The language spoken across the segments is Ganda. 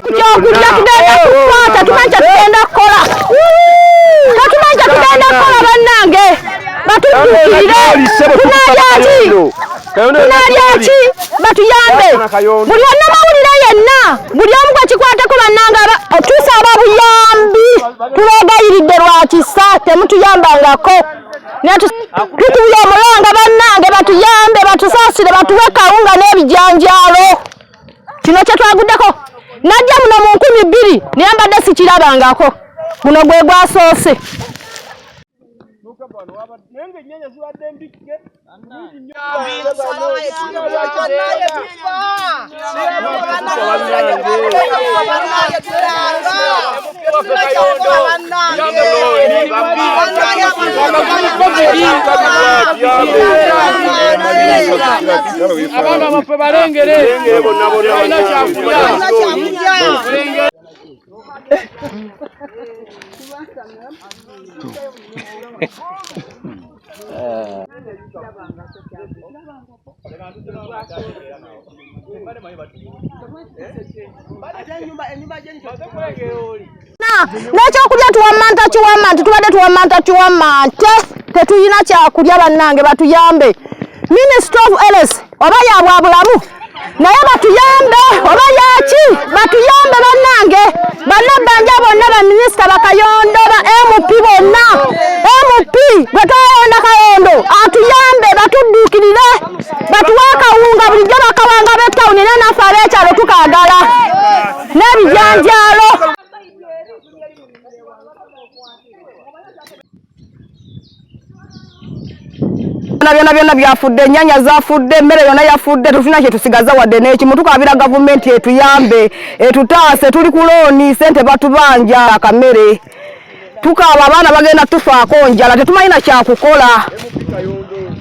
Kyokulya tugenda kufa, tetumanyi kyetugenda kukola, tetumanyi kyetugenda kukola. Bannange, batudduukirire. Tunaalya ki? Tunaalya ki? Batuyambe. Buli onnamawulire yenna, buli omu gwe kikwatako, bannange, tusaba buyambi. Tubeegayiridde lwa kisa, temutuyambangako. Tutuye omulanga, bannange, batuyambe, batusaasire, batuwe kawunga n'ebijanjaalo. Kino kyetwaguddeko, najja muno mu 2000, naye mbadde sikirabangako. Guno gwe gwasoose. Abaana baffe balengere, balina kyakulya. N'ekyokulya tuwamanta kiwamante, tubadde tuwamanta kiwamante, tetulina kyakulya. Bannange, batuyambe. Ministry of Health oba yabwa bulamu, naye batuyambe, oba yaki, batuyambe. Bannange, bannabbanja bonna, baminisita, bakayondo, ba MP bonna, MP bwe twayonda Kayondo atuyambe, batudduukirire, batuwe akawunga. Bulijjo bakawanga b'ettawuni, naye naffe ab'ekyalo tukaagala n'ebijanjaalo. Byona byona byafudde, ennyanya zafudde, emmere yonna yafudde, tetulina kyetusigaza wadde n'ekimu. Tukabira gavumenti etuyambe, etutaase. Tuli ku looni, sente batubanja, akamere tukaaba, abaana bagenda tufaako njala, tetumanyi na kyakukola.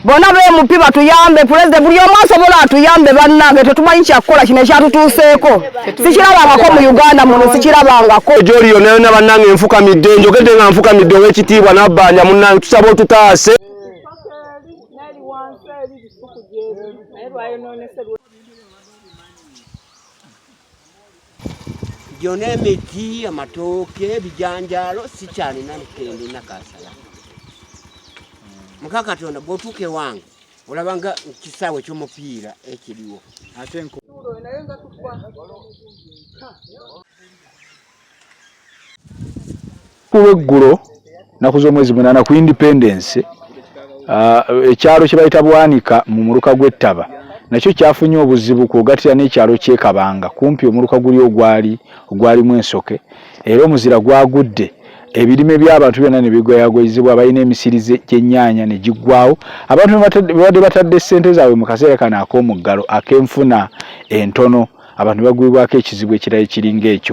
Bonna ba MP batuyambe, pulezidenti, buli omu asobola atuyambe. Bannange, tetumanyi kyakukola. Kino ekyatutuuseeko sikirabangako mu Uganda muno, sikirabangako. Gyoli yonna yonna, bannange, nfukamidde, njogedde nga nfukamidde. Ow'ekitiibwa Nabbanja, munnange, tusaba otutaase. Gyona emiti, amatooke, ebijanjaalo, sikyalina kende nakasala. Muka Katonda, bw'otuuka ewange olaba nga kisaawe ky'omupiira ekiriwo. Kulweggulo, nnaku z'omwezi 8, ku Independence, ekyalo kye bayita Bwanika mu muluka gw'Ettaba nakyo kyafunye obuzibu, kwogatira n'ekyalo ky'e Kabanga kumpi omuluka guli ogwali ogwalimu ensoke, era omuzira gwagudde, ebirime by'abantu byonna ne bigoyagoyezebwa. Balina emisiri gy'ennyaanya ne giggwawo. Abantu babadde batadde ssente zaabwe mu kaseera kano ak'omuggalo, ak'enfuna entono, abantu bagwibwako ekizibu ekirala ekiringa ekyo.